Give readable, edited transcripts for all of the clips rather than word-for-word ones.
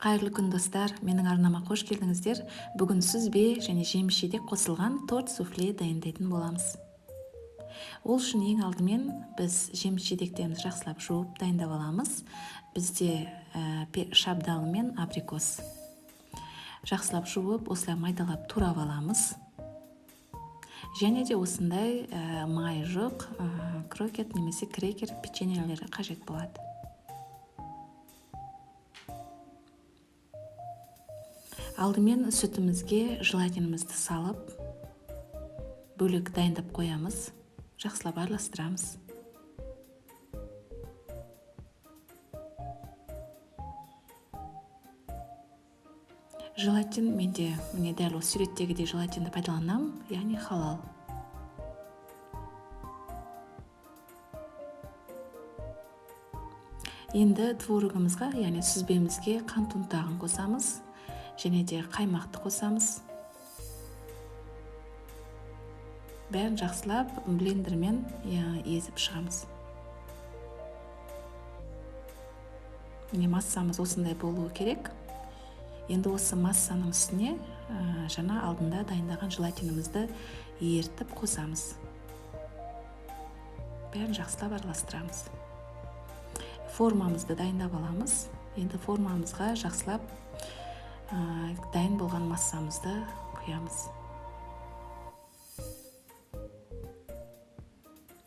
Қайырлы күн, достар! Менің арнама қош келдіңіздер. Бүгін сүзбе және жеміс-жидек қосылған торт суфле дайындайтын боламыз. Ол үшін ең алдымен біз жеміс-жидектерімізді жақсылап жуып дайындап аламыз. Бізде шабдалы мен абрикос. Жақсылап жуып, осылай майдалап турап аламыз. Және де осындай май жоқ крокет немесе крекер печеньелері қажет болады. Алдымен сүтімізге желатинімізді салып, бөлек дайындап қоямыз. Жақсылап араластырамыз. Желатин менде міне дәл осы суреттегідей желатинді пайдаланамын, яғни халал. Енді творогымызға, яғни сүзбемізге қант ұнтағын қосамыз және де қаймақты қосамыз. Бәрін жақсылап блендермен езіп шығамыз. Міне, массамыз осындай болуы керек. Енді осы массаның үстіне жаңа алдында дайындаған желатинімізді ерітіп қосамыз. Бәрін жақсылап араластырамыз. Формамызды дайындап аламыз. Енді формамызға жақсылап дайын болған массамызды құямыз.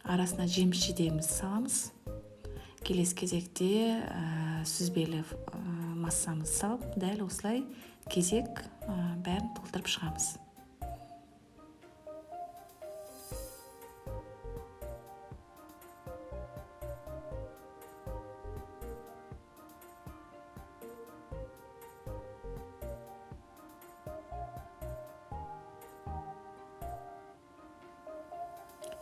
Арасына жеміс-жидегімізді саламыз. Келесі кезекте сүзбелі массамызды салып, дәл осылай кезек бәрін толтырып шығамыз.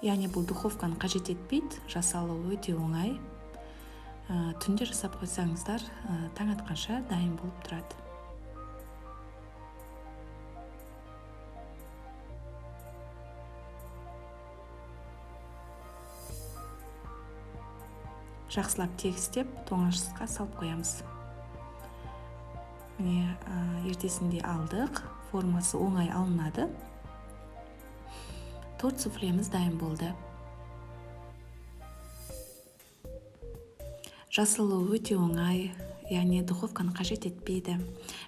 Яғни бұл духовканы қажет етпейді, жасалуы өте оңай. Түнде жасап қойсаңыздар, таң атқанша дайын болып тұрады. Жақсылап тегістеп, тоңазытқышқа салып қоямыз. Міне, ертесінде алдық, формасы оңай алынады. Торт суфлеміз дайын болды. Жасалуы өте оңай, яғни духовканы қажет етпейді.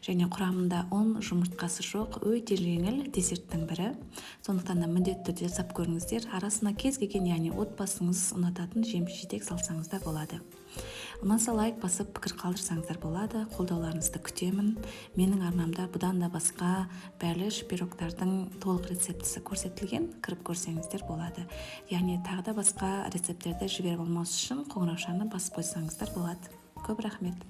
Және құрамында ұн, жұмыртқасы жоқ, өте жеңіл десерттің бірі. Сондықтан да міндетті түрде жасап көріңіздер. Арасына кез келген, яғни отбасыңыз ұнататын жеміс-жидек салсаңыз да болады. Ұнаса лайк басып, пікір қалдырсаңыздар болады. Қолдауларыңызды күтемін. Менің арнамда бұдан да басқа бәліш, пирогтардың толық рецептісі көрсетілген, кіріп көрсеңіздер болады. Яғни тағы да басқа рецепттерді жіберіп алмас үшін қоңыраушаны басып қойсаңыздар болады. Көп рахмет.